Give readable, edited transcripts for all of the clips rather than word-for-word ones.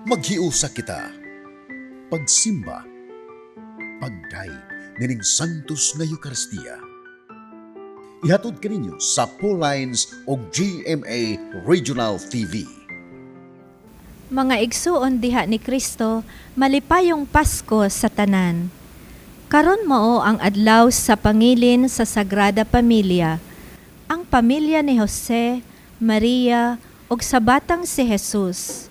Maghiusa kita. Pagsimba. Pagdayeg nining Santos nga Eukaristiya. Ihatod kaninyo sa Lines o GMA Regional TV. Mga igsuon diha ni Kristo, malipayong Pasko sa tanan. Karon mao ang adlaw sa pangilin sa Sagrada Pamilya. Ang pamilya ni Jose, Maria ug sa batang si Jesus.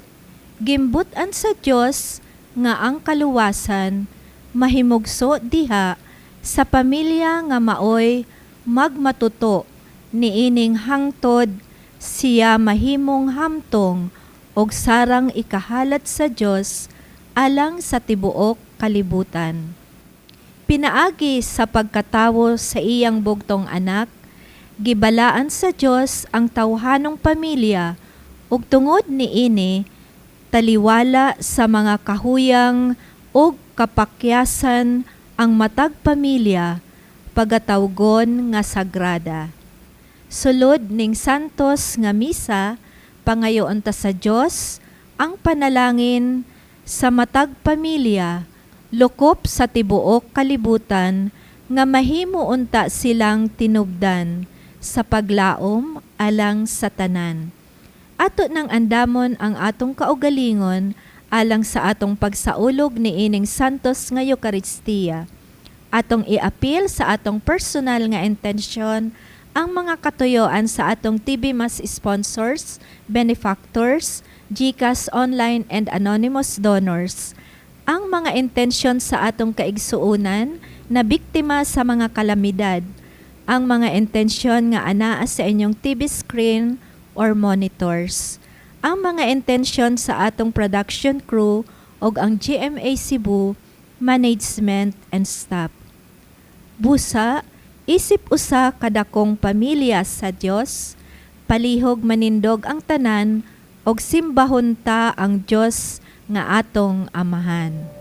Gimbut-an sa Dios nga ang kaluwasan mahimugso diha sa pamilya nga maoy magmatuto niining hangtod siya mahimong hamtong og sarang ikahalat sa Dios alang sa tibuok kalibutan. Pinaagi sa pagkatawo sa iyang bugtong anak, gibalaan sa Dios ang tawhanong pamilya ug tungod niini taliwala sa mga kahuyang ug kapakyasan ang matag pamilya pagatawgon nga sagrada. Sulod ning santos nga misa, pangayoon ta sa Dios ang panalangin sa matag pamilya lokop sa tibuok kalibutan nga mahimo unta silang tinubdan sa paglaom alang sa tanan. Ato nang andamon ang atong kaugalingon alang sa atong pagsaulog niining Santos nga Eukaristiya. Atong iapil sa atong personal nga intensyon ang mga katuyoan sa atong TV Mass sponsors, benefactors, GCash online and anonymous donors. Ang mga intensyon sa atong kaigsuonan na biktima sa mga kalamidad. Ang mga intensyon nga anaa sa inyong TV screen or monitors. Ang mga intensyon sa atong production crew ug ang GMA Cebu management and staff. Busa, isip usa ka dakong pamilya sa Dios, palihog manindog ang tanan ug simbahon ta ang Dios nga atong Amahan.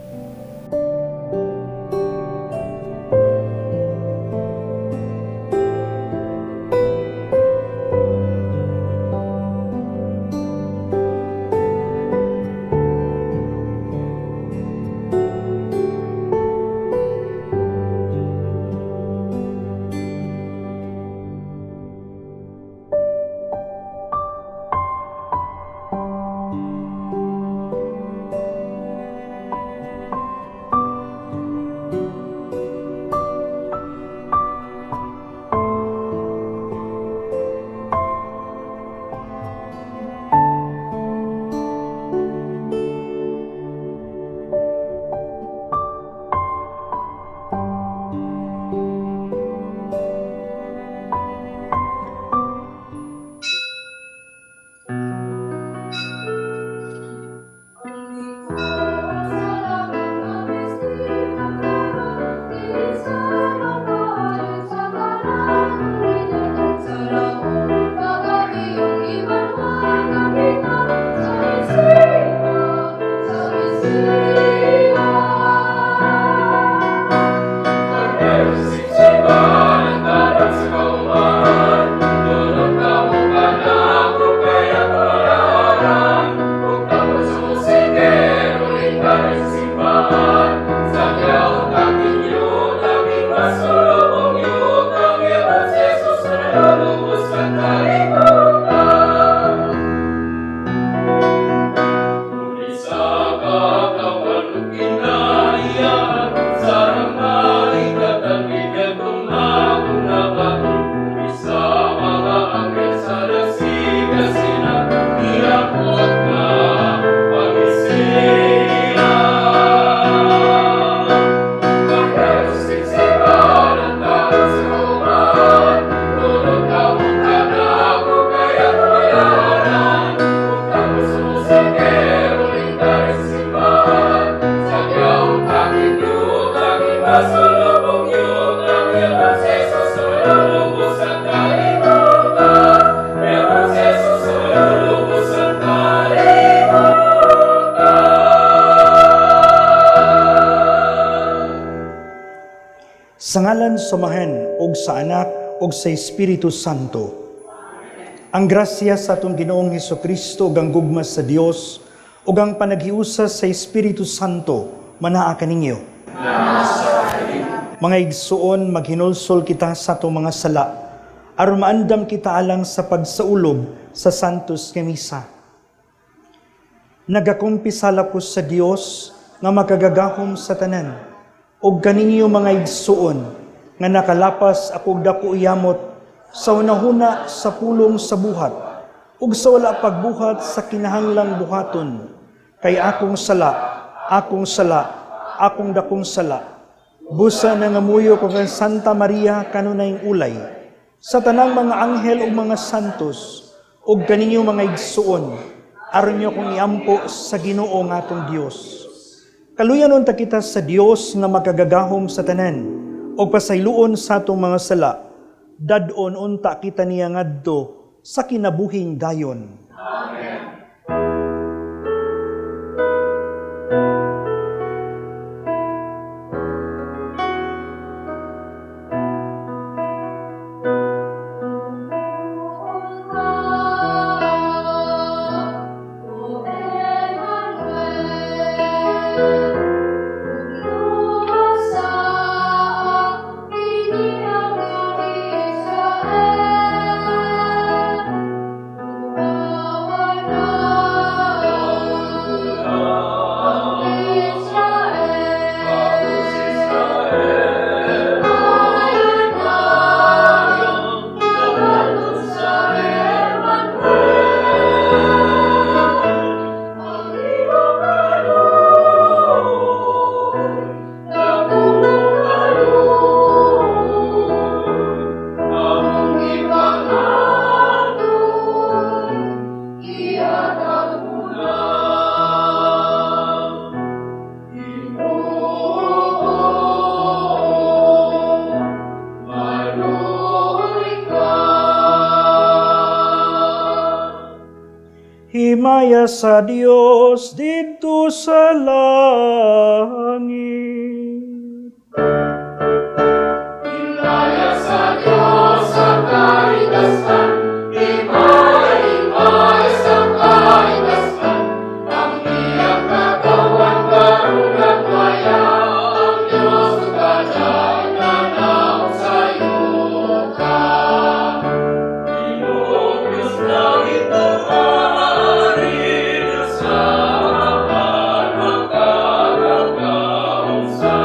Sa ngalan sa Amahan ug sa Anak ug sa Espiritu Santo. Ang grasya sa atong Ginoong Hesukristo ug ang gugma sa Dios Ug ang panaghiusa sa Espiritu Santo manaa kaninyo. Mga igsuon, maghinulsol kita sa atong mga sala aron maandam kita alang sa pagsaulog sa Santos nga Misa. Nagakumpisal ako sa Dios nga makagagahom sa tanan ug kaninyo, mga igsuon, nga nakalapas ako og dako yamot sa hunahuna, sa pulong, sa buhat ug sa wala pagbuhat sa kinahanglang buhaton, kay akong sala, akong sala, akong dakong sala. Busa nangamuyo ko kang Santa Maria, kanunayng ulay, sa tanang mga anghel ug mga santos, ug kaninyo, mga igsuon, aron nyo kong iampo sa Ginoo nga atong Dios. Kaluyan unta kita sa Dios nga makagagahom sa tanan ug pasayloon sa atong mga sala. Dad-on unta kita niya ngadto sa kinabuhing dayon. O Emmanuel, sa piniyang Israel, Umawa na ang Israel. Ayon na nagatong sa Emmanuel. Ang iyong kaluoy, dakong kaluoy, among gipangato, ihatag mo lang. Ginoo, maluoy ka. Himaya sa Dios didto sa langit. Himaya sa Diyos sa kaitasan, himaya, himaya sa kaitasan, ang iyang katawan karugang maya, ang Diyos kadait na naong sa yuta. Ginoo Diyos langit ang hari, sa harapan magkagagahom sa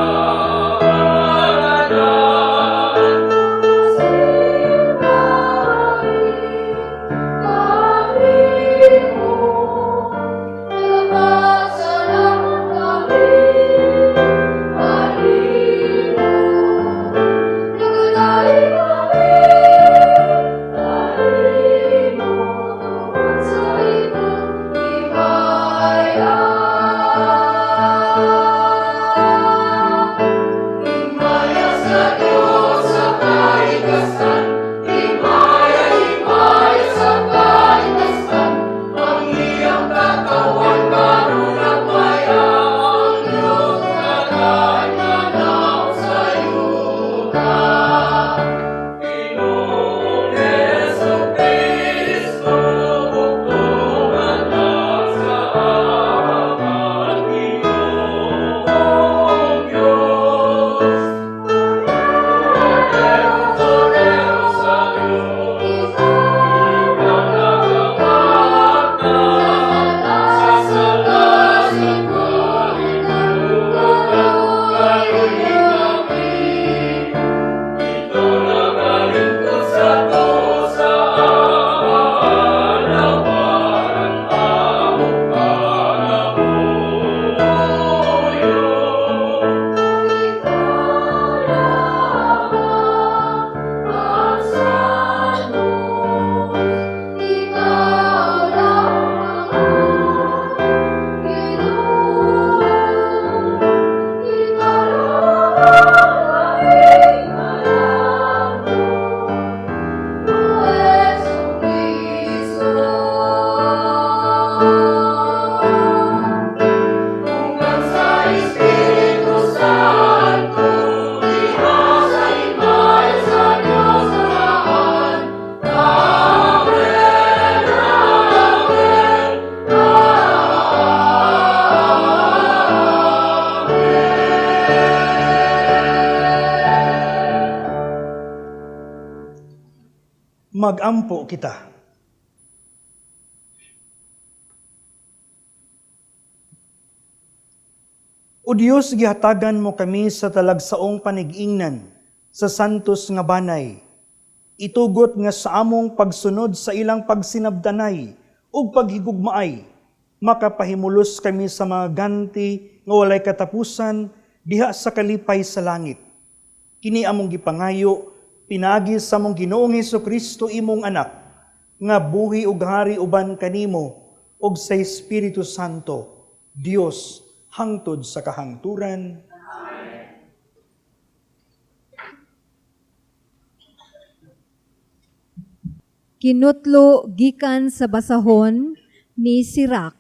Magampo kita. O Dios, gihatagan mo kami sa talagsaong panigingnan sa santos nga banay. Itugot nga sa among pagsunod sa ilang pagsinabdanay ug paghigugmaay, makapahimulos kami sa mga ganti nga walay katapusan diha sa kalipay sa langit. Kini among gipangayo, pinaagi sa among Ginoong Hesukristo imong anak, nga buhi ug hari uban kanimo ug sa Espiritu Santo, Dios, hangtod sa kahangturan. Amen. Kinutlo gikan sa basahon ni Sirac.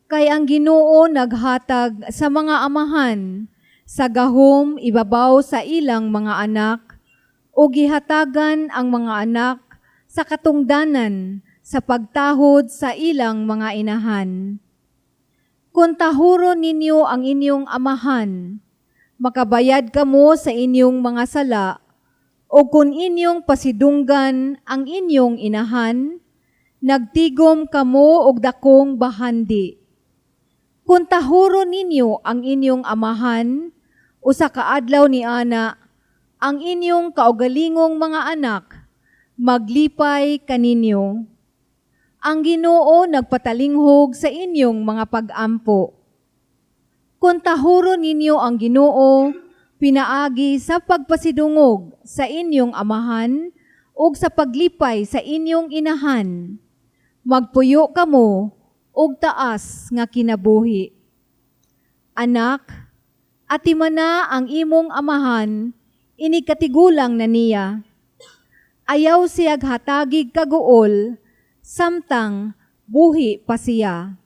Kay ang Ginoo naghatag sa mga amahan sa gahom ibabaw sa ilang mga anak o gihatagan ang mga anak sa katungdanan sa pagtahod sa ilang mga inahan. Kung tahuron ninyo ang inyong amahan, makabayad kamo sa inyong mga sala, o kung inyong pasidunggan ang inyong inahan, nagtigom kamo og dakong bahandi. Kung tahuron ninyo ang inyong amahan, usa ka adlaw ni ana, ang inyong kaugalingong mga anak, maglipay kaninyo. Ang Ginoo nagpatalinghog sa inyong mga pag-ampo. Kung tahuron ninyo ang Ginoo, pinaagi sa pagpasidungog sa inyong amahan ug sa paglipay sa inyong inahan, magpuyo kamo og taas nga kinabuhi. Anak, atimana ang imong amahan, inikatigulang na niya. Ayaw siyag hatagig kaguol, samtang buhi pa siya.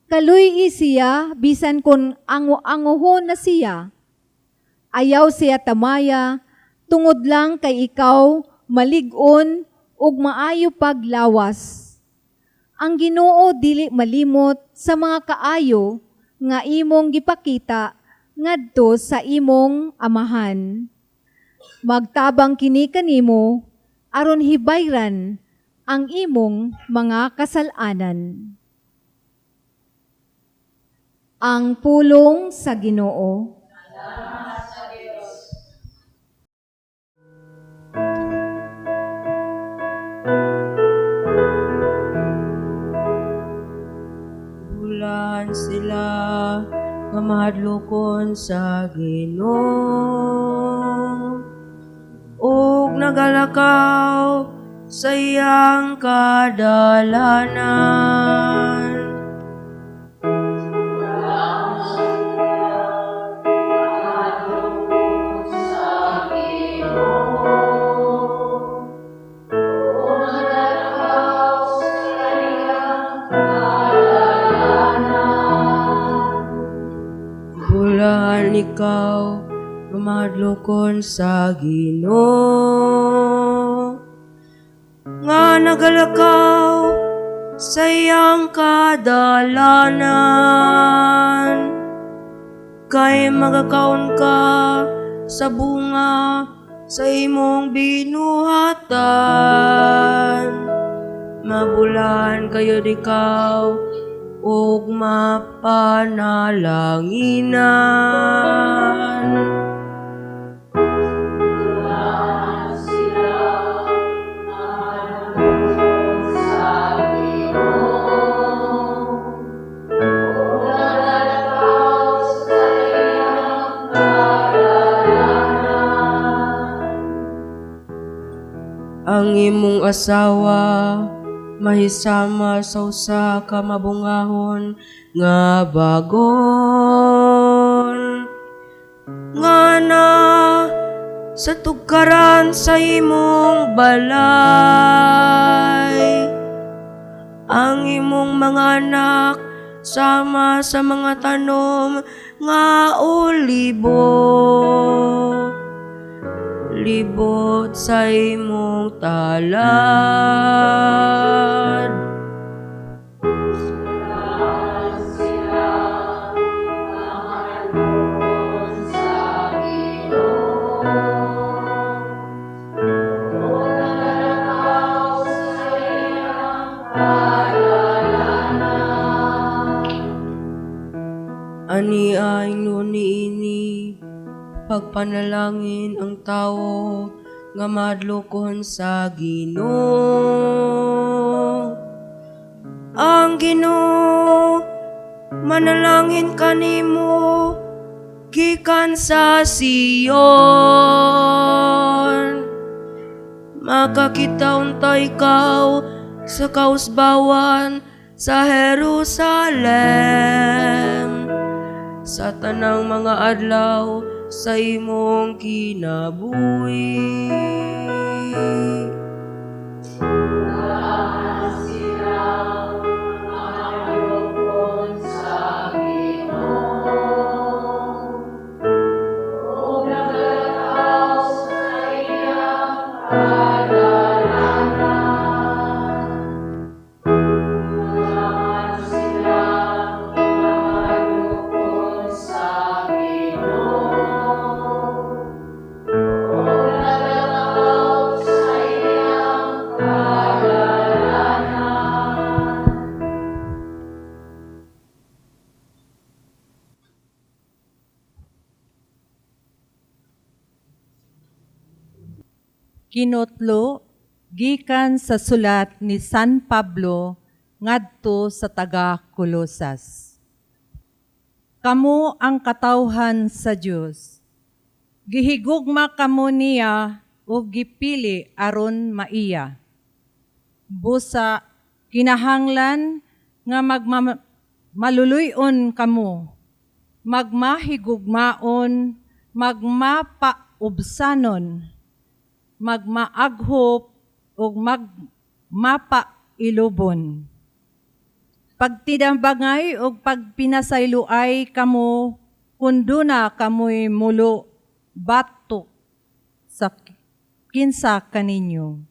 Kaluy-i siya bisan kung ango-angohon na siya. Ayaw siya tamaya, tungod lang kay ikaw malig-on ug maayo paglawas. Ang Ginoo dili malimot sa mga kaayo nga imong gipakita ngadto sa imong amahan. Magtabang kini kanimo aron hibayran ang imong mga kasalanan. Ang pulong sa Ginoo. Bulan sila nga mahadlokon sa Ginoo ug nagalakaw sa iyang kadalanan. Bulan ikaw nga mahadlokon sa Ginoo nga nagalakaw sa iyang kadalanan. Kay magakaon ka sa bunga sa imong binuhatan. Mabulan kayo ikaw ug mapanalanginan. Ang imong asawa mahisama sa usa ka mabungahon nga bagon nga na sa tugkaran sa imong balay. Ang imong mga anak sama sa mga tanom nga olibo, libot sa imong talad. Ani ay niini pagpanalangin ang tawo nga mahadlokon sa Ginoo. Ang Ginoo manalangin kanimo gikan sa Sion. Makakita unta ikaw sa kausbawan sa Jerusalem sa tanang mga adlaw sa imong kinabuhi. Kinotlo gikan sa sulat ni San Pablo ngadto sa taga Colosas. Kamo ang katawhan sa Dios. Gihigugma kamo niya ug gipili aron maiya. Busa kinahanglan nga maluluy-on kamo, magmahigugmaon, magmapaubsanon, magmaaghop ug magmapailubon. Pagtinabangay ug pagpinasayloay kamo, kun duna kamoy mulo batok sa kinsa kaninyo.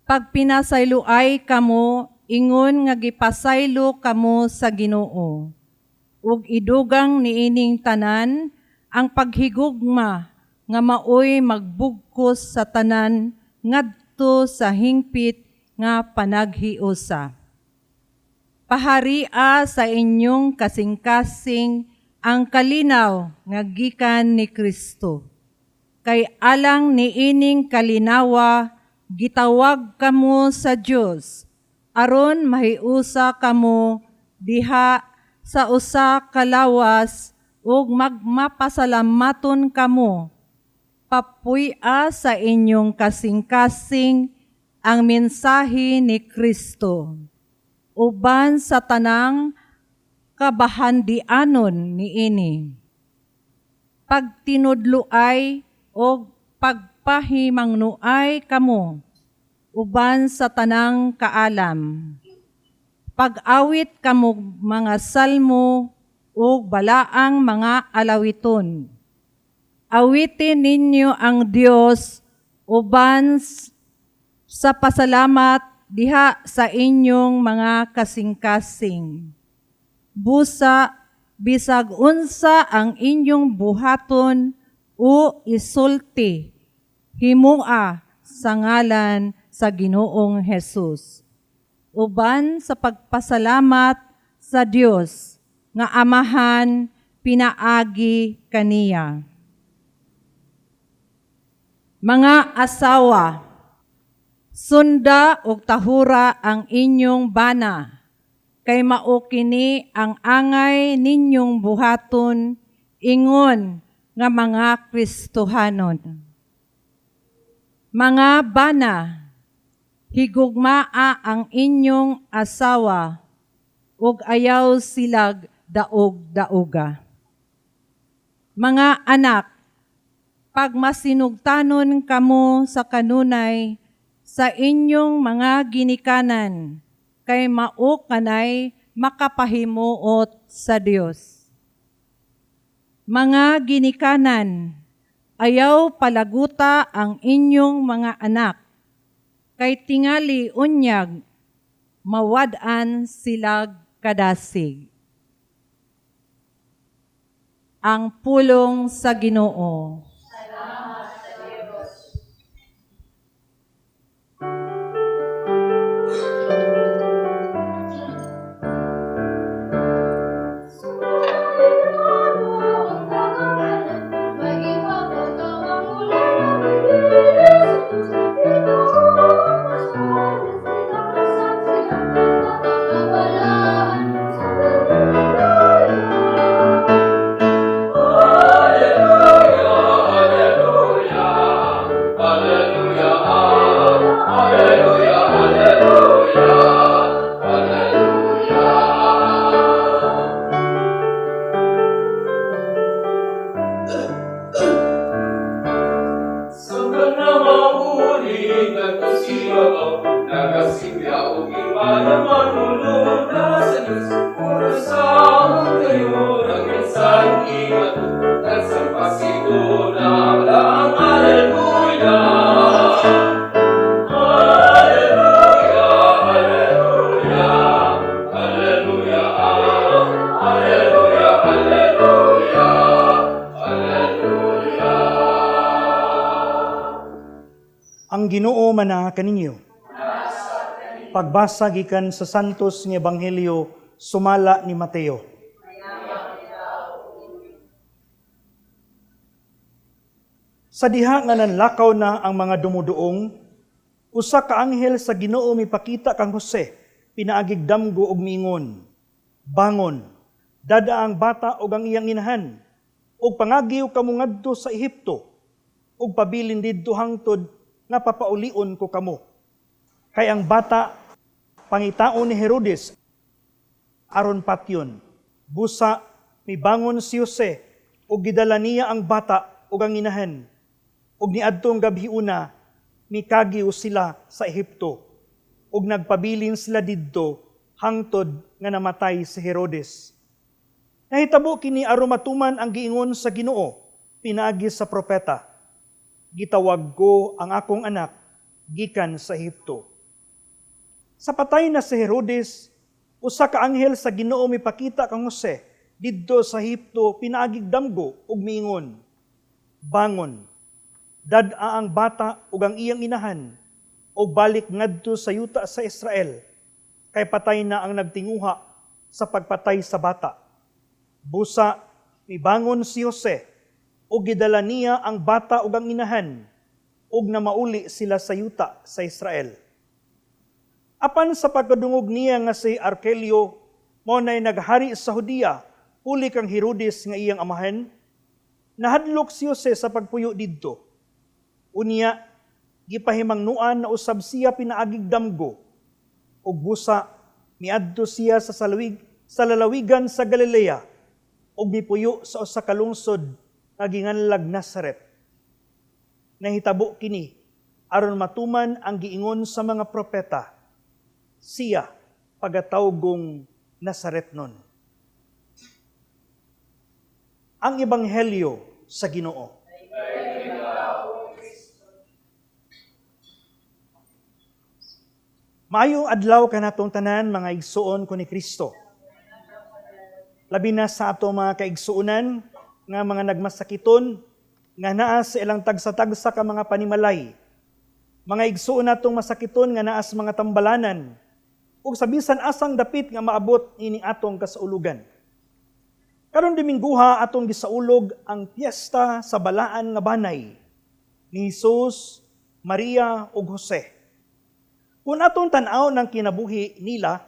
Pagpinasayloay kamo, ingon nga gipasaylo kamo sa Ginoo. Ug idugang niining tanan ang paghigugma nga maoy magbugkos sa tanan ngadto sa hingpit nga panaghiusa. Paharia sa inyong kasing-kasing ang kalinaw nga gikan ni Kristo. Kay alang niining kalinawa gitawag kamo sa Dios aron mahiusa kamo diha sa usa ka lawas ug magmapasalamaton kamo. Papuy-a sa inyong kasing-kasing ang mensahe ni Kristo uban sa tanang kabahandianon niini. Pagtinudloay o pagpahimangnuay kamo uban sa tanang kaalam. Pag-awit kamo mga salmo ug balaang mga alawiton. Awitin ninyo ang Dios uban sa pasalamat diha sa inyong mga kasing-kasing. Busa bisag unsa ang inyong buhaton o isulti, himua sa ngalan sa Ginoong Hesus. Uban sa pagpasalamat sa Dios nga Amahan pinaagi kaniya. Mga asawa, sunda og tahura ang inyong bana, kay mao kini ang angay ninyong buhaton ingon nga mga Kristohanon. Mga bana, higugmaa ang inyong asawa ug ayaw silag daog-daoga. Mga anak, pagmasinugtanon kamo sa kanunay sa inyong mga ginikanan, kay mao kanay makapahimuot sa Dios. Mga ginikanan, ayaw palaguta ang inyong mga anak, kay tingali unyag mawad-an silag kadasig. Ang pulong sa Ginoo. Salamat. Ginoo manaa kaninyo. Pagbasa gikan sa Santos nga Ebanghelyo sumala ni Mateo. Sa diha nga nanlakaw na ang mga dumuduong, usa ka anghel sa Ginoo mipakita kang Jose, pinaagig damgo og miingon, "Bangon, dada ang bata ug ang iyang inahan, ug pangagiw kamo ngadto sa Ehipto, ug pabilin didto hangtod nga papaulion ko kamo. Kay ang bata pangitaon ni Herodes aron patyon." Busa mibangon si Jose ug gidala niya ang bata ug ang inahan, ug niadtong gabhiuna mikagiw sila sa Ehipto, ug nagpabilin sila didto hangtod nga namatay si Herodes. Nahitabo kini aron matuman ang giingon sa Ginoo pinaagi sa propeta, "Gitawag ko ang akong anak gikan sa Ehipto." Sa patay na si Herodes, usa ka anghel sa Ginoo mipakita kang Jose didto sa Ehipto pinaagig damgo ug miingon, "Bangon, dad-a ang bata ug ang iyang inahan ug balik ngadto sa yuta sa Israel, kay patay na ang nagtinguha sa pagpatay sa bata." Busa mibangon si Jose ug gidala niya ang bata ug ang inahan ug namauli sila sa yuta sa Israel. Apan sa pagkadungog niya nga si Arkelio mao nay naghari sa Judea puli kang Herodes nga iyang amahan, nahadlok si Jose sa pagpuyo didto. Unya gipahimangnuan na usab siya pinaagig damgo, ug busa miadto siya sa lalawigan sa Galilea ug mipuyo sa usa ka lungsod nga ginganlag Nazaret. Nahitabo kini aron matuman ang giingon sa mga propeta, "Siya pagatawgong Nazaretnon." Ang Ebanghelyo sa Ginoo. Maayong adlaw kanatong tanan, mga igsuon ko ni Kristo. Labi na sa ato mga kaigsuonan nga mga nagmasakiton nga naa sa ilang tagsa-tagsa ka mga panimalay. Mga igsuon natong masakiton nga naa sa mga tambalanan ug sa bisan asang dapit nga maabot ining atong kasaulugan. Karon Domingguha atong gisaulog ang piyesta sa balaan nga banay ni Jesus, Maria ug Jose. Kung atong tan-aw ng kinabuhi nila,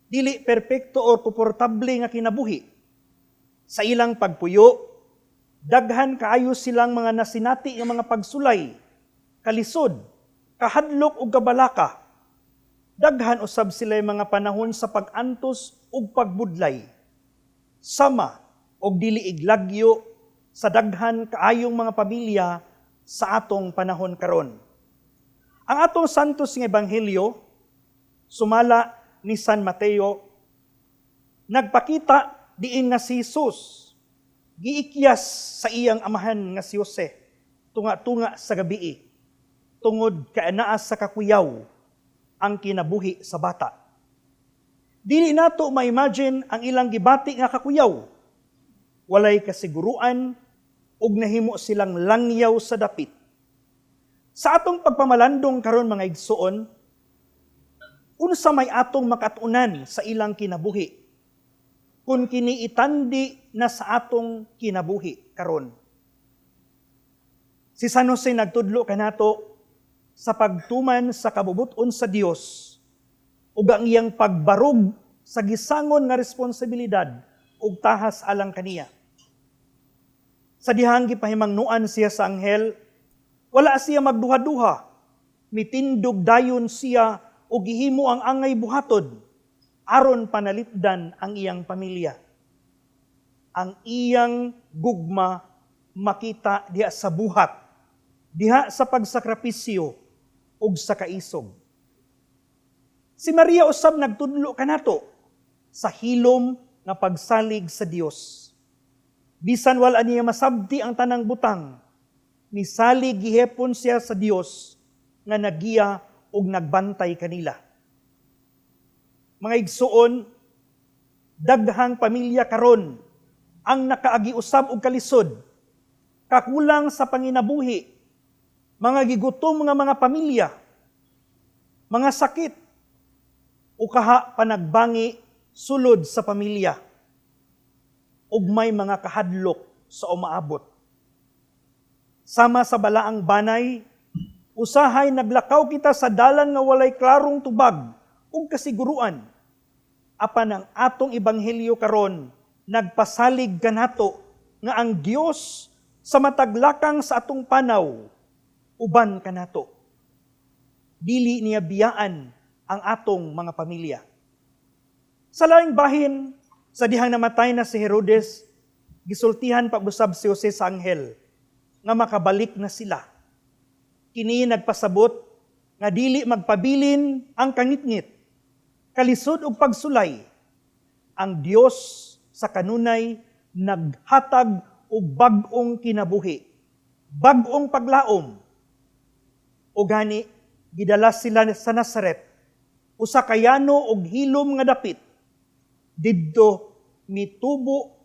dili perpekto or komportable nga kinabuhi. Sa ilang pagpuyo, daghan kaayo silang mga nasinati nga mga pagsulay, kalisod, kahadlok ug kabalaka. Daghan usab sila mga panahon sa pag-antos ug pagbudlay. Sama og dili iglagyo sa daghan kaayong mga pamilya sa atong panahon karon. Ang atong Santos nga Ebanghelyo sumala ni San Mateo nagpakita diin nga si Jesus giikyas sa iyang amahan nga si Jose tunga-tunga sa gabii tungod kay anaa sa kakuyaw ang kinabuhi sa bata. Dili nato ma-imagine ang ilang gibati nga kakuyaw. Walay kasiguruan ug nahimo silang langyaw sa dapit. Sa atong pagpamalandong karon, mga igsuon, unsa may atong makatunan sa ilang kinabuhi kung kini itandi na sa atong kinabuhi karon? Si San Jose nagtudlo kanato sa pagtuman sa kabubut-on sa Dios ug ang iyang pagbarog sa gisangon nga responsibilidad ug tahas alang kaniya. Sa dihang gipahimangnuan siya sa anghel, wala siya magduha-duha. Mitindog dayon siya o gihimo ang angay buhaton aron panalipdan ang iyang pamilya. Ang iyang gugma makita diha sa buhat, diha sa pagsakripisyo ug sa kaisog. Si Maria usab nagtudlo kanato sa hilom nga pagsalig sa Dios. Bisan wala niya masabti ang tanang butang, misalig gihepon siya sa Dios nga nagiya og nagbantay kanila. Mga igsuon, daghang pamilya karon ang nakaagi usab og kalisod, kakulang sa panginabuhi, Mga gigutom nga mga pamilya, mga sakit, o kaha panagbangi sulod sa pamilya, ug may mga kahadlok sa umaabot. Sama sa balaang banay, usahay naglakaw kita sa dalan nga walay klarong tubag ug kasiguruan. Apan ang atong ebanghelyo karon nagpasalig kanato nga ang Dios sa matag lakang sa atong panaw uban kanato. Dili niya biyaan ang atong mga pamilya. Sa laing bahin, sa dihang namatay na si Herodes, gisultihan pag-usab si Jose sa anghel nga makabalik na sila. Kini nagpasabot nga dili magpabilin ang kangitngit, kalisod og pagsulay. Ang Dios sa kanunay naghatag og bag-ong kinabuhi, bag-ong paglaom. O gani gidala sila sa Nazaret, usa ka yano og hilom nga dapit. Didto mitubo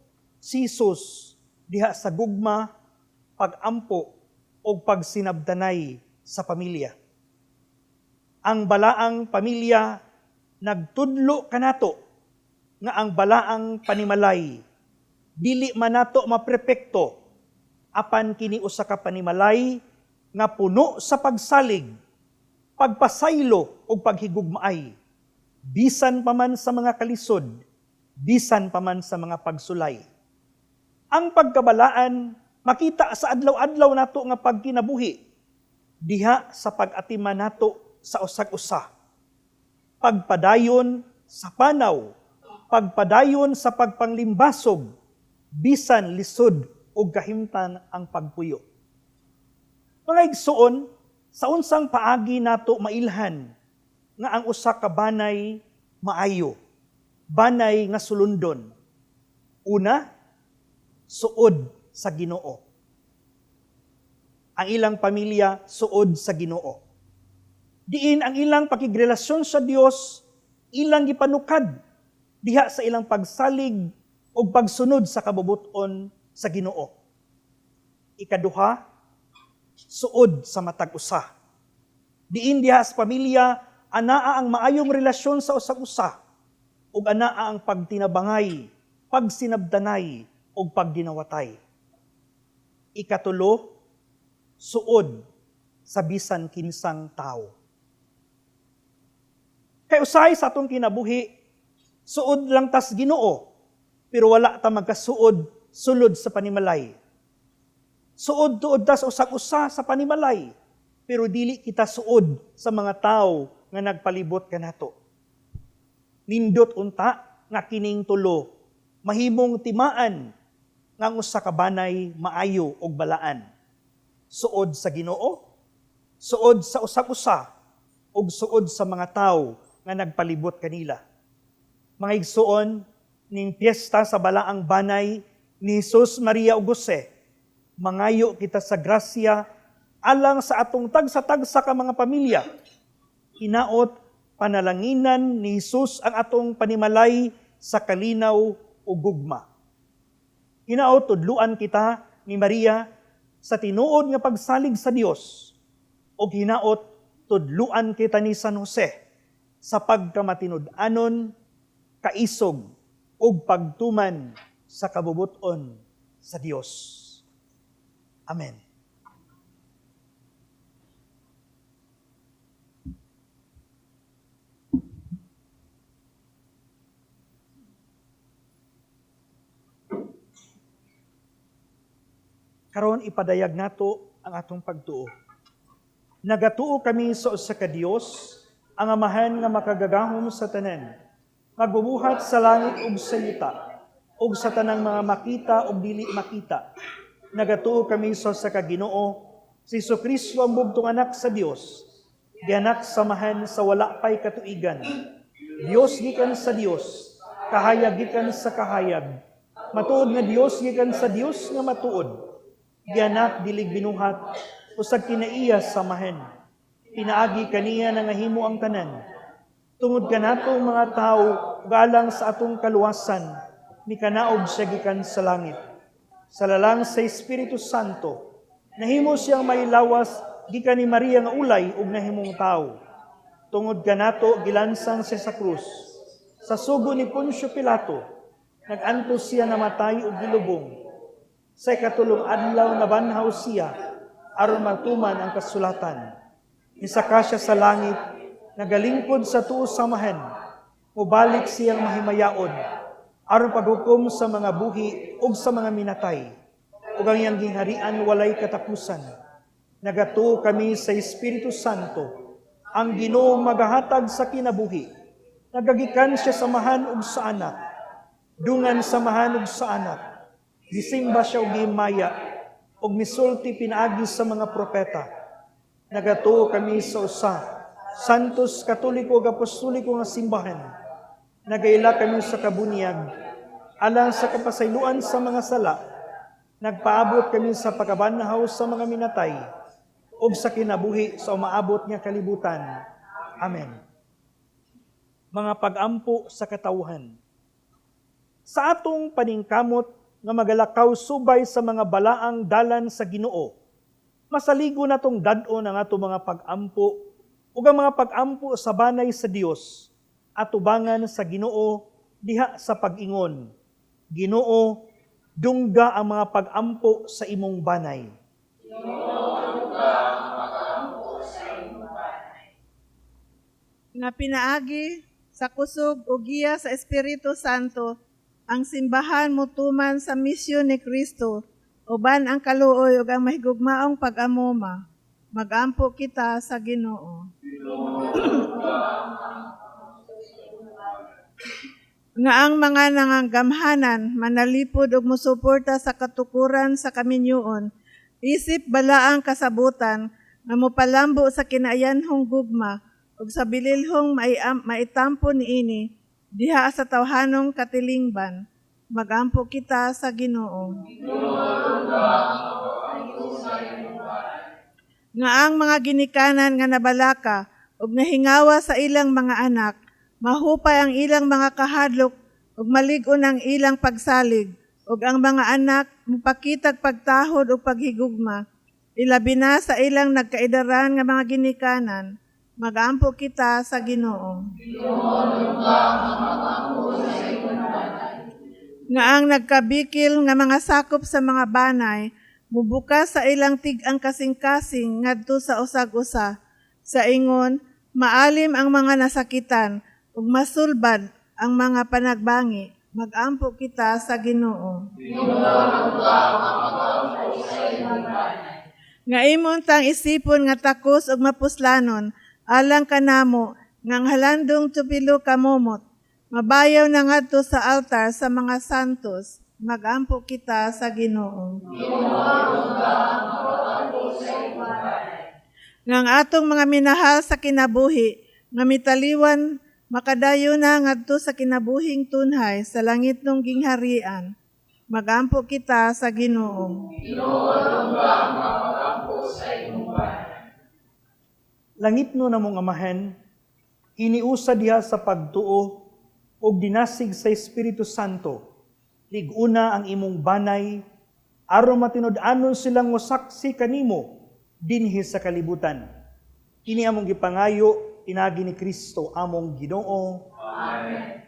si Jesus diha sa gugma, pagampo o pagsinabtanay sa pamilya. Ang balaang pamilya nagtudlo kanato nga ang balaang panimalay dili man nato maprepekto, apan kini usa ka panimalay nga puno sa pagsalig, pagpasaylo ug paghigugmaay, bisan pa man sa mga kalisod, bisan pa man sa mga pagsulay. Ang pagkabalaan makita sa adlaw-adlaw nato nga pagkinabuhi, diha sa pag-atiman nato sa usag-usa. Pagpadayon sa panaw, pagpadayon sa pagpanglimbasog, bisan lisod o kahimtan ang pagpuyo. Mga igsoon, sa unsang paagi nato mailhan nga ang usa ka banay maayo, banay nga sulundon. Una, suod sa Ginoo. Ang ilang pamilya suod sa Ginoo. Diin ang ilang pakigrelasyon sa Dios, ilang gipanukad diha sa ilang pagsalig o pagsunod sa kabubuton sa Ginoo. Ikaduha, suod sa matag usa. Diin diha sa pamilya, anaa ang maayong relasyon sa usag-usa ug anaa ang pagtinabangay, pagsinabdanay ug pagginawatay. Ikatulo, suod sa bisan kinsang tao. Kay usahay sa atong kinabuhi, suod lang tas Ginoo, pero wala ta magkasuod sulod sa panimalay. Suod tuod tas usag-usa sa panimalay, pero dili kita suod sa mga tao nga nagpalibot kanato. Nindot unta nga kining tulo, mahimong timaan nga ang usa ka banay maayo og balaan. Suod sa Ginoo, suod sa usag-usa, ug suod sa mga tao nga nagpalibot kanila. Mga igsuon, ning piyesta sa balaang banay ni Jesus, Maria ug Jose, mangayo kita sa grasya alang sa atong tagsa-tagsa ka mga pamilya. Hinaot panalanginan ni Jesus ang atong panimalay sa kalinaw ug gugma. Hinaot tudluan kita ni Maria sa tinuod nga pagsalig sa Dios, ug hinaot tudluan kita ni San Jose sa pagkamatinud-anon, kaisog ug pagtuman sa kabubuton sa Dios. Amen. Karon ipadayag nato ang atong pagtuo. Nagatuo kami sa usa ka Dios, ang Amahan nga makagagahom sa tanan, magbubuhat sa langit ug sa yuta, ug sa tanang mga makita ug dili makita. Nagatuo kami sa usa ka Ginoo, si Jesucristo ang bugtong anak sa Dios, gianak sa Amahan sa wala pay katuigan. Dios gikan sa Dios, kahayag gikan sa kahayag. Matuod nga Dios gikan sa Dios nga matuod. Gianak dilig binuhat, usag kinaiya sa Amahan. Pinaagi kaniya nangahimo ang tanan. Tungod kanato mga tao galang sa atong kaluwasan, mikanaog siya gikan sa langit. Sa lalang sa Espiritu Santo, nahimo siyang may lawas Gikan ni Maria nga ulay ug nahimong tawo. Tungod kanato gilansang siya sa krus. Sa sugo ni Poncio Pilato, nag-antos siya namatay ug gilubong. Sa ikatulong adlaw nabanhaw siya aron matuman ang kasulatan. Nisaka siya sa langit, nagalingkod sa tuo sa Amahan. Mubalik siyang mahimayaon aron paghukom sa mga buhi ug sa mga minatay. Ug ang iyang gingharian walay katapusan. Nagatuo kami sa Espiritu Santo, ang Ginoo magahatag sa kinabuhi. Nagagikan siya sa Amahan ug sa Anak. Dungan sa Amahan ug sa Anak. Gisimba siya og gihimaya ug misulti pinaagi sa mga propeta. Nagatuo kami sa usa, Santos, Katoliko ug Apostoliko nga simbahan. Nagaila kami sa kabunyag alang sa kapasayloan sa mga sala. Nagpaabot kami sa pagkabanhaw sa mga minatay ug sa kinabuhi sa umaabot nga kalibutan. Amen. Mga pagampo sa katawhan. Sa atong paningkamot nga magalakaw subay sa mga balaang dalan sa Ginoo, masaligo natong dad-on ang atong mga pag-ampo ug ang mga pag-ampo sa banay sa Dios atubangan sa Ginoo diha sa pag-ingon. Ginoo, dungga ang mga pag-ampo sa imong banay. Nga pinaagi sa kusog o giya sa Espiritu Santo, ang simbahan motuman sa misyon ni Kristo uban ang kaluoy ug ang mahigugmaong pag-amoma. Magampo kita sa Ginoo. Nga ang mga nanganggamhanan manalipod ug mosuporta sa katukuran sa kaminyoon, isip balaang kasabutan nga mopalambo sa kinaayanhong gugma ug sa bililhong maitampo niini diha sa tawhanong katilingban. Magampo kita sa Ginoo. Nga ang mga ginikanan nga nabalaka ug nahingawa sa ilang mga anak, mahupay ang ilang mga kahadlok ug malig-on ang ilang pagsalig, ug ang mga anak mopakitag pagtahod ug paghigugma, ilabi na sa ilang nagkaidaran nga mga ginikanan. Magampo kita sa Ginoo. Nga ang nagkabikil nga mga sakop sa mga banay mubukas sa ilang tig-ang kasing-kasing ngadto sa usag-usa, sa ingon maalim ang mga nasakitan ug masulbad ang mga panagbangi. Magampo kita sa Ginoo. Nga imong tang isipon nga takos ug mapuslanon alang kanamo nga ang halandong tupilo kamomot mabayaw na ngadto sa altar sa mga santos. Magampo kita sa Ginoo. Nga ang atong mga minahal sa kinabuhi nga mitaliwan makadayon na ngadto sa kinabuhing tunhay sa langit nung gingharian. Magampo kita sa Ginoo. Langit no namong Amahan, iniusa diha sa pagtuo ug dinasig sa Espiritu Santo. Lig-una ang imong banay aron matinud-anon silang mosaksi kanimo dinhi sa kalibutan. Kini among gipangayo pinaagi ni Kristo among Ginoo. Amen.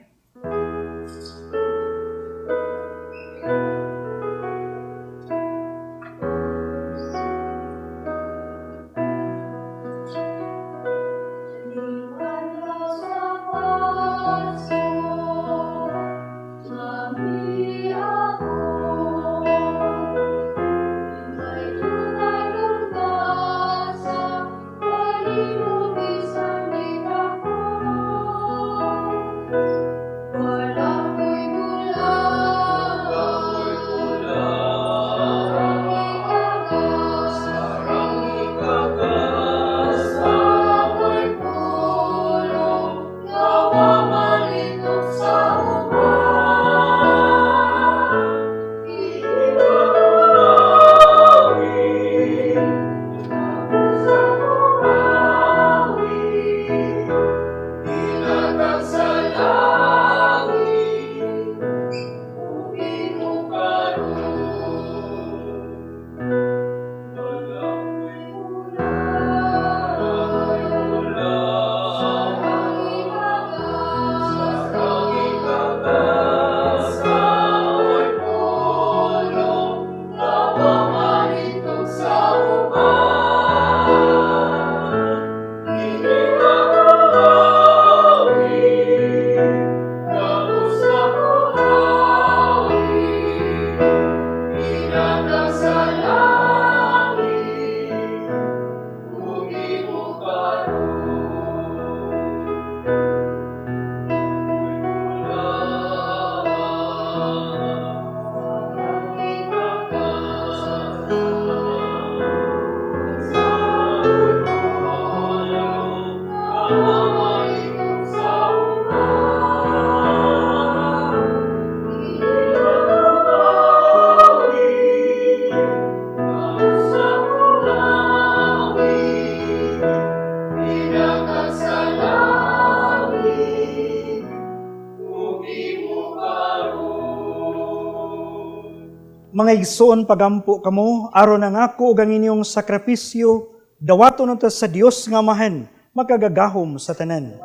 Mga igsoon, pagampo kamo, aron ang ako ug ang inyong sakripisyo, dawaton unta sa Dios nga Amahan, makagagahom sa tanan.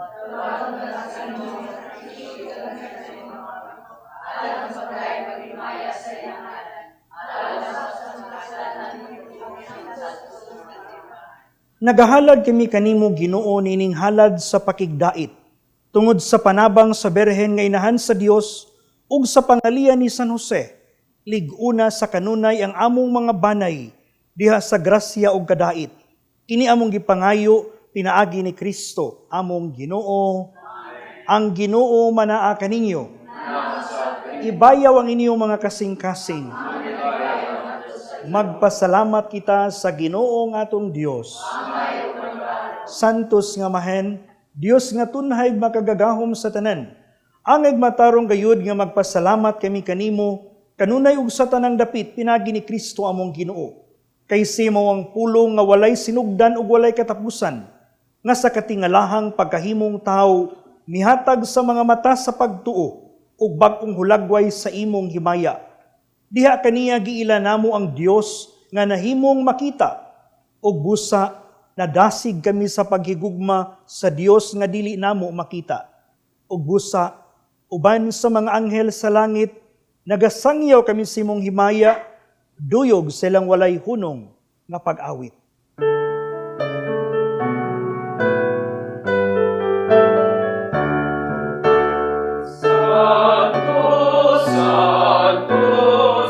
Nagahalad kami kanimo, Ginoo, nining halad sa pakigdait, tungod sa panabang sa Berhen nga inahan sa Dios ug sa pangalian ni San Jose, lig-una sa kanunay ang among mga banay diha sa grasya ug kadait. Kini among gipangayo pinaagi ni Kristo among Ginoo. Amen. Ang Ginoo manaa kaninyo. Ibayaw ang inyong mga kasing-kasing. Magpasalamat kita sa Ginoo nga atong Dios. Santos nga Amahen, Dios nga tunhay makagagahom sa tanan. Angay matarong gayud nga magpasalamat kami kanimo kanunay ug sa tanang dapit pinagi ni Kristo among Ginoo. Kay simo ang pulong nga walay sinugdan ug walay katapusan, nga sa katingalahang pagkahimong tawo mihatag sa mga mata sa pagtuo ug bag-ong hulagway sa imong himaya. Diha kaniya giila namo ang Dios nga nahimong makita ug busa nadasig kami sa paghigugma sa Dios nga dili namo makita. Ug busa uban sa mga anghel sa langit nagasangyaw kami sa imong himaya, duyog silang walay hunong nga pag-awit. Santo, Santo,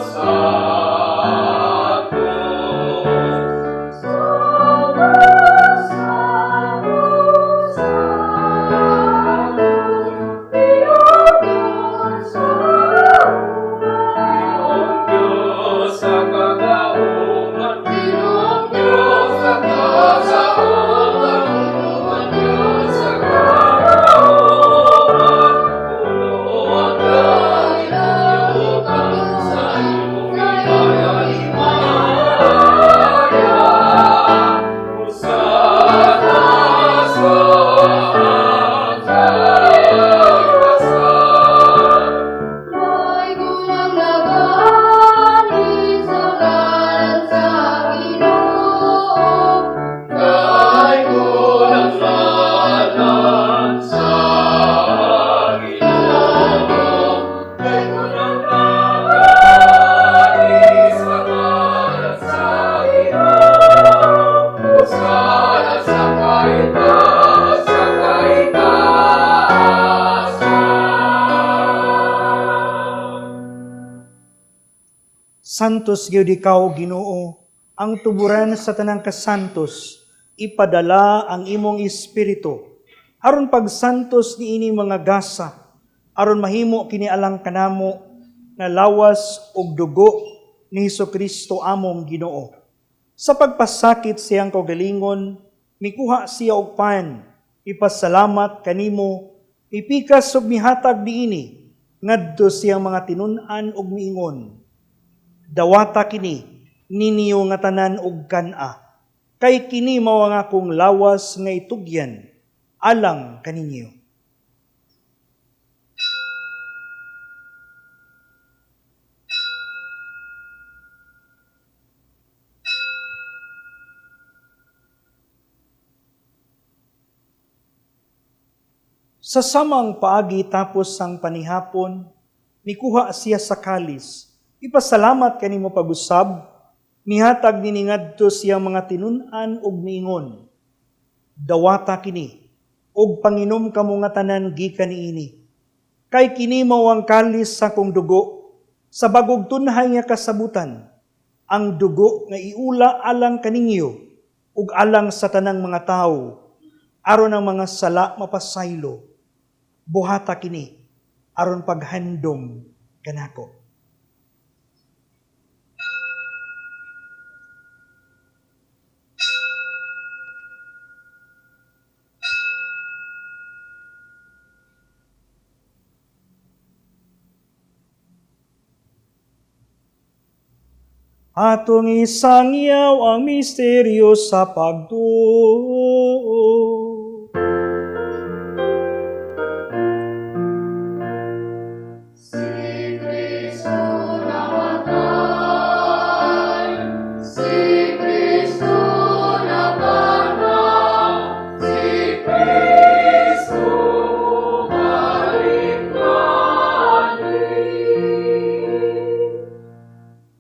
Santo. Santo, Santo, Santo, Ginoong Diyos sa Ginoong Diyos sa kagauman, Ginoong Diyos sa kagauman, Ginoong Diyos sa kagauman, puno ang langit kalibutan sa imong himaya, Hosana sa kataas. May gunang nagaanhi sa ngalan sa Ginoo. Kay kunang ngalan sa Ginoo, kay kunang nagaanhi sa ngalan sa Ginoo. Hosana sa kaitaas, sa kaitaasan. Santos gyud ikaw, Ginoo, ang tuburan sa tanang kasantos, ipadala ang imong espiritu aron pagsantos niini mga gasa, aron mahimo kini alang kanamo nga lawas ug dugo ni Hesukristo among Ginoo. Sa pagpasakit siyang kaugalingon, mikuha siya og pan, ipasalamat kanimo, ipikas ug mihatag niini ngadto siyang mga tinun-an ug miingon: "Dawata kini ninyo nga tanan og kan-a, kay kini mao ang akong lawas nga itugyan alang kaninyo." Sa samang paagi tapos sang panihapon, mikuha siya sa kalis, ipasalamat kanimo pag-usab, mihatag nini ngadto siyang mga tinun-an ug miingon: "Dawata kini ug panginom kamo nga tanan gikan niini. Kay kini mao ang kalis sa akong dugo sa bagong tunhay nga kasabutan, ang dugo nga iula alang kaninyo ug alang sa tanang mga tawo aron ang mga sala mapasaylo. Buhata kini aron paghandom kanako." Atong isangyaw ang misteryo sa pagtuo. Si Kristo namatay,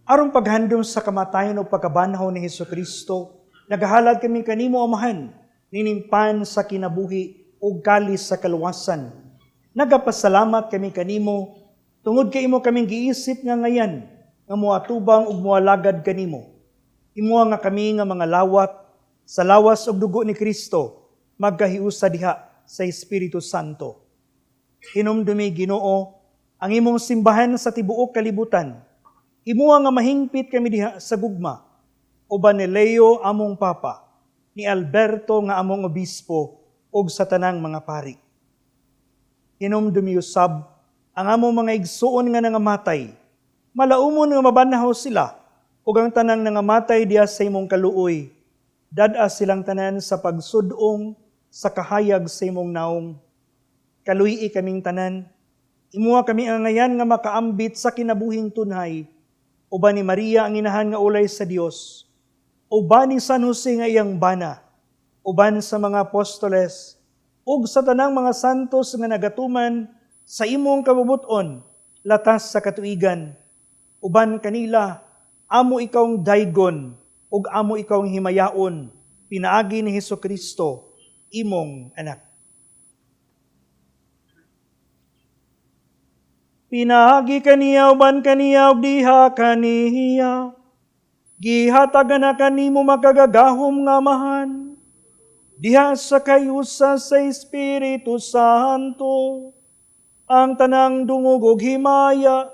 Aron paghandom sa kamatayon ug pagkabanhaw ni Hesukristo, nagahalad kami kanimo, Amahan, nining pan sa kinabuhi ug kalis sa kaluwasan. Nagapasalamat kami kanimo tungod kay imo kaming giisip nga ngayan nga moatubang ug moalagad kanimo. Imo nga kami nga mga lawat sa lawas ug dugo ni Kristo magkahiusa diha sa Espiritu Santo. Hinumdumi, Ginoo, ang imong simbahan sa tibuok kalibutan. Imuha nga mahingpit kami diha sa gugma, uban ni Leo among Papa, ni Alberto nga among obispo, ug sa tanang mga pari. Hinumdumi usab ang among mga igsuon nga nangamatay. Malaumon nga mabanhaw sila, ug ang tanang nangamatay diha sa imong kaluoy. Dad-a silang tanan sa pagsudong sa kahayag sa imong naong. Kaluy-i kaming tanan. Imuha kami angayan nga makaambit sa kinabuhing tunhay. Uban ni Maria ang inahan nga ulay sa Dios. Uban ni San Jose nga iyang bana. Uban sa mga apostoles. Ug sa tanang mga santos nga nagatuman sa imong kabubuton, latas sa katuigan. Uban kanila, amo ikawng daygon, ug amo ikawng himayaon, pinaagi ni Hesukristo, imong anak. Pinaagi kaniya, uban kaniya, ug diha kaniya, gihatagan na kanimo makagagahom nga Amahan, diha sa kayusa sa Espiritu Santo, ang tanang dungog ug himaya,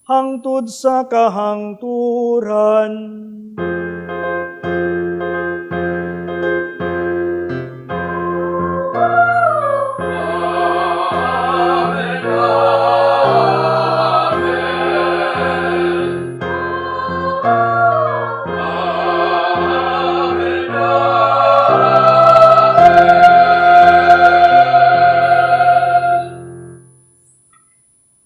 hangtod sa kahangturan. Amen. Amen. Amen. Amen.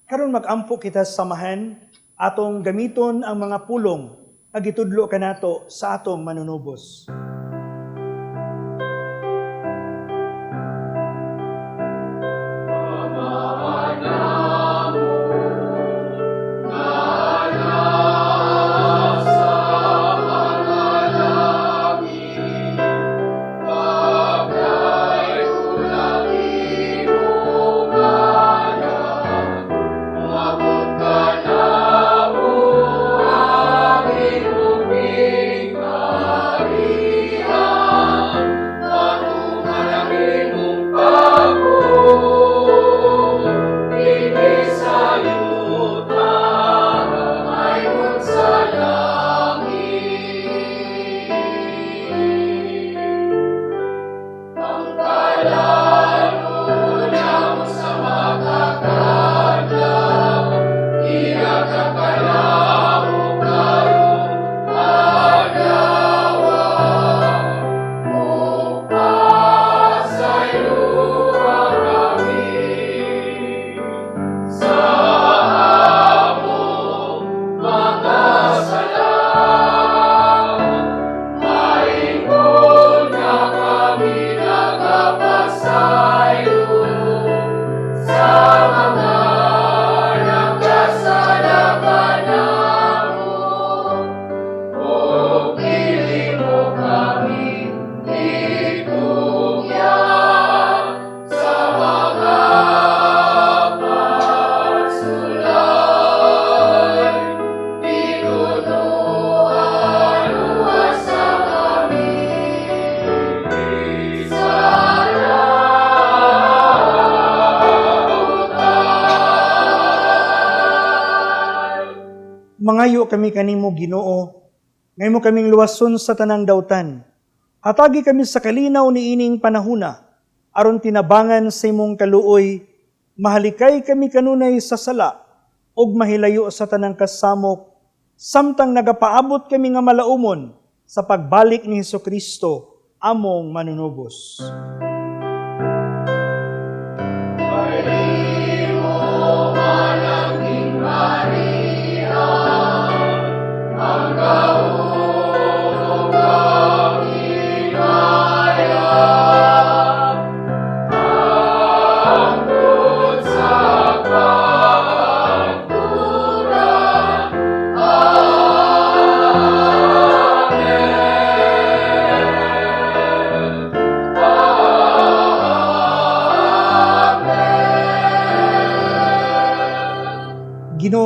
Karon mag-ampo kita samahan, atong gamiton ang mga pulong nga gitudlo kanato sa atong manunubos. Mangayo kami kanimo, Ginoo, ngay mo kaming luwason sa tanang dautan. Hatagi kami sa kalinaw ni ining panahuna, aron tinabangan sa imong kaluoy, mahalikay kami kanunay sa sala, ug mahilayo sa tanang kasamok, samtang nagapaabot kami nga malaumon sa pagbalik ni Hesukristo, among manunubos. Sa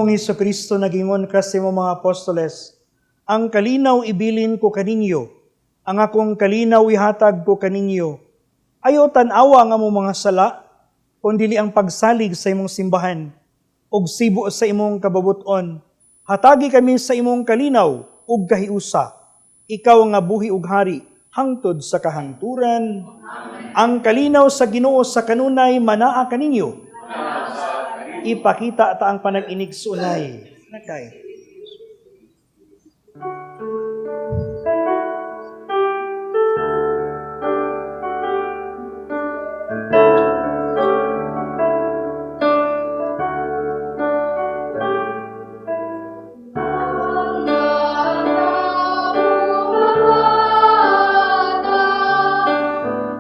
Ginoong Kristo, nagingon ka sa imong mga apostoles, "Ang kalinaw ibilin ko kaninyo, ang akong kalinaw ihatag ko kaninyo. Ayaw tan-awa ang among mga sala, kundili ang pagsalig sa imong simbahan, ug sibo sa imong kababuton. Hatagi kami sa imong kalinaw ug kahiusa. Ikaw nga buhi ug hari hangtod sa kahangturan." Amen. Ang kalinaw sa Ginoo sa kanunay manaa kaninyo. Ipakita ta ang panag-inigsuonay. Nakay.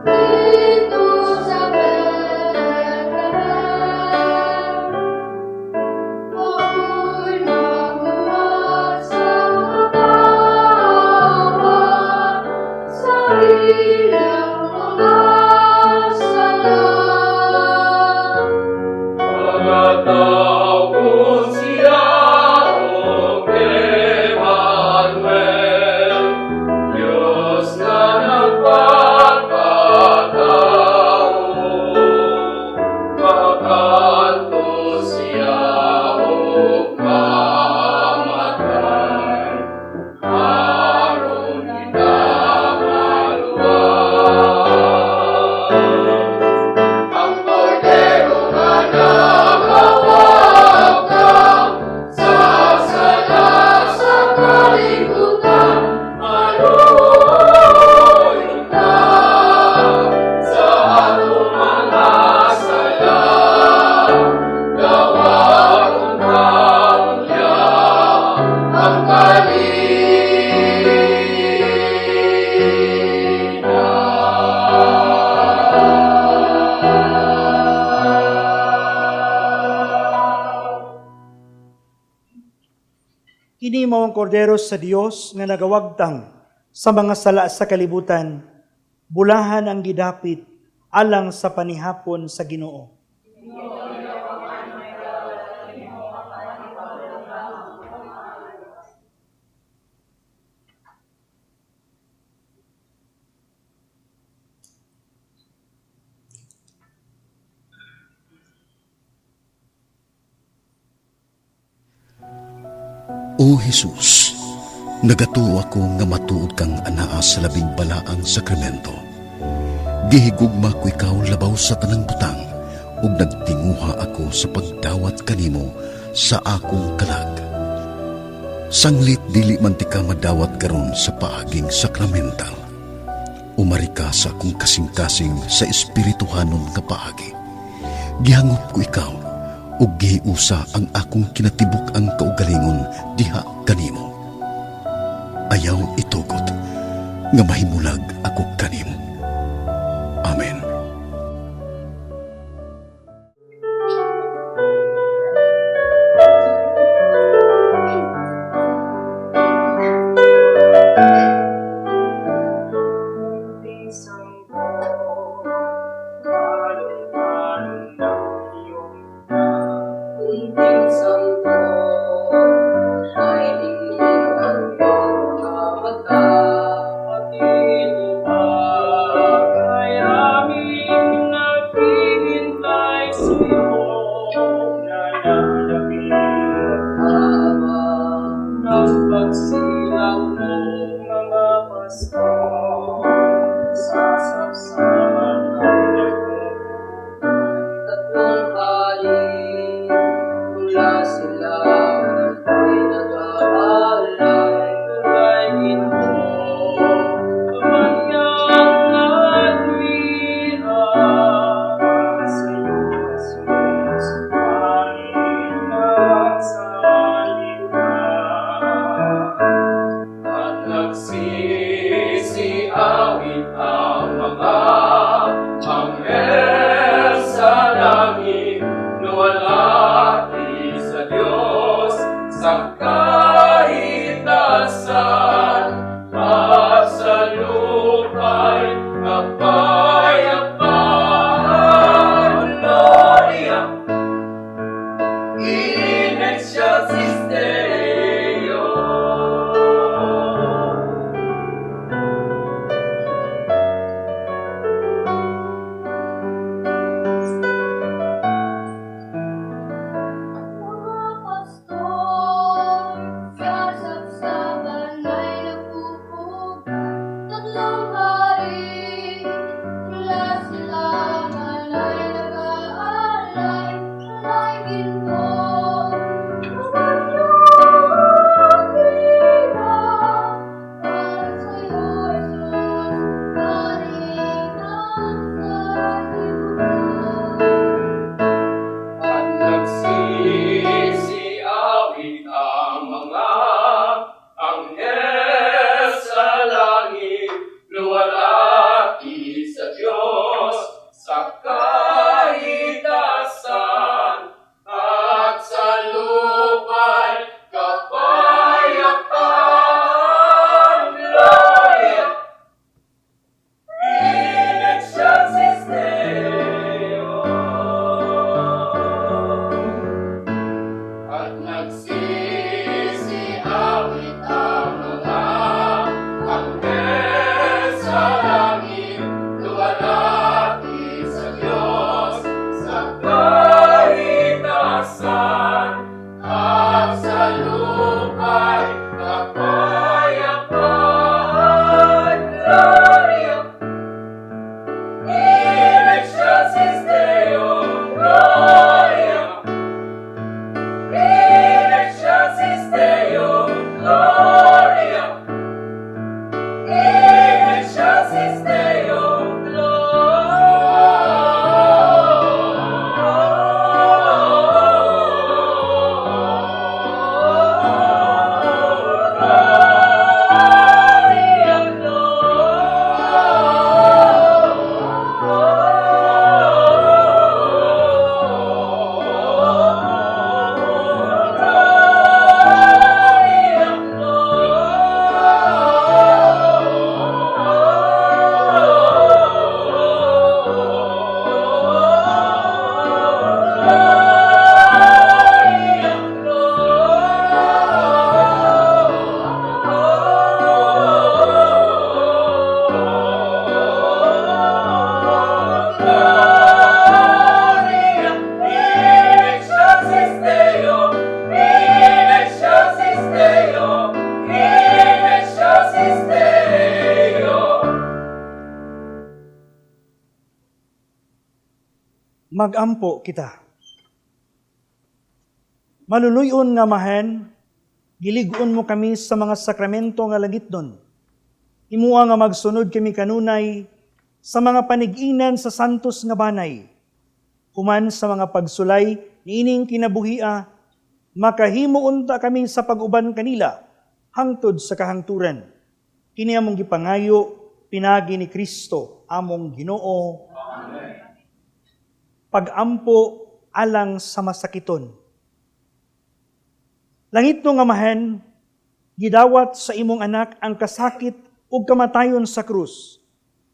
Dito sa Bethlehem, mao'y nagluwas sa mga tao sa ilang mga sala. Magatawgon siya og Emmanuel, Diyos na nagpagpatao. Magadto siya og mamatay, aron kita maluwas. Ang kordero nga nagawagtang sa sala sa kalibutan, maluoy ka sa atong mga sala. Dawaton ta unya ang kalinaw. Kini mao ang kordero sa Dios nga nagawagtang sa mga sala sa kalibutan. Bulahan ang gidapit alang sa panihapon sa Ginoo. O Jesus, nagatuo ako nga matuod kang anaa sa Labing Balaang Sakramento. Gihigugma ko ikaw labaw sa tanang butang ug nagtinguha ako sa pagdawat kanimo sa akong kalag. Sanglit dili man tika madawat karon sa paaging sakramental, umari ka sa akong kasing-kasing sa espirituhanon nga paagi. Gihangop ko ikaw ug gihiusa ang akong kinatibuk-ang kaugalingon diha kanimo. Ayaw itugot nga mahimulag ako kanimo. Amen. Munting sanggol, kalong-kalong ng iyong ina. Munting sanggol, ay ningning ang iyong mga mata. Ito pa kay aming naghihintay sa iyong nananabik. Ama, Ng pagsilang mo, mga pastol, sa sapsapan ay nagmumulay. Tatlong hari, mula sila ay nag-aalay. Tulay ginto, kanyang at sa iyo, Jesus, aming nagsalita. At nagsisiawit ang mga anghel sa langit, luwalhati sa Diyos sa kaitaasan at sa lupa'y kapayapaan. Gloria in excelsis. lupa'y kapayapaan. Gloria in excelsis Deo, Gloria in excelsis Deo, Gloria in excelsis Deo, Gloria, Gloria in excelsis Deo, in excelsis Deo, in excelsis Deo. Magampo kita. Maluluyon nga Amahan, gilig-on mo kami sa mga sakramento nga langitnon. Imua nga magsunod kami kanunay sa mga panig-inan sa santos nga banay. Human sa mga pagsulay niining kinabuhia, makahimo unta kami sa pag-uban kanila hangtod sa kahangturan. Kini among gipangayo pinagi ni Kristo among Ginoo. Pagampo alang sa masakiton. Langitnong Amahan, gidawat sa imong anak ang kasakit ug kamatayon sa krus,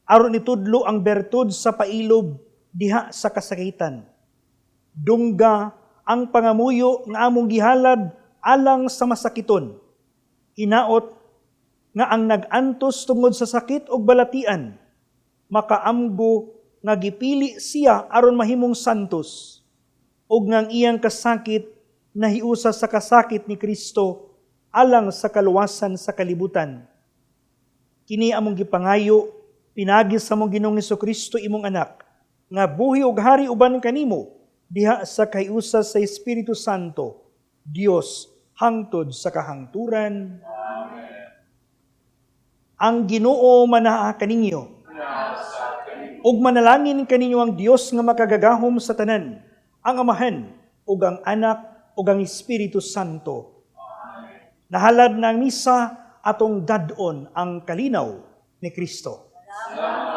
aron itudlo ang bertud sa pailob diha sa kasakitan. Dungga ang pangamuyo nga among gihalad alang sa masakiton. Hinaot nga ang nag-antos tungod sa sakit ug balatian, makaamgo nga gipili siya aron mahimong santos, ug nga ang iyang kasakit nahiusa sa kasakit ni Kristo alang sa kaluwasan sa kalibutan. Kini among gipangayo pinagi sa among Ginoong Kristo imong anak, nga buhi ug hari uban kanimo diha sa kahiusa sa Espiritu Santo, Dios hangtod sa kahangturan. Amen. Ang Ginoo manaa kaninyo. Ug manalangin kaninyo ang Dios nga makagagahom sa tanan, ang Amahan ug ang Anak ug ang Espiritu Santo. Amen. Nahalad na ang misa, atong dad-on ang kalinaw ni Kristo. Salamat.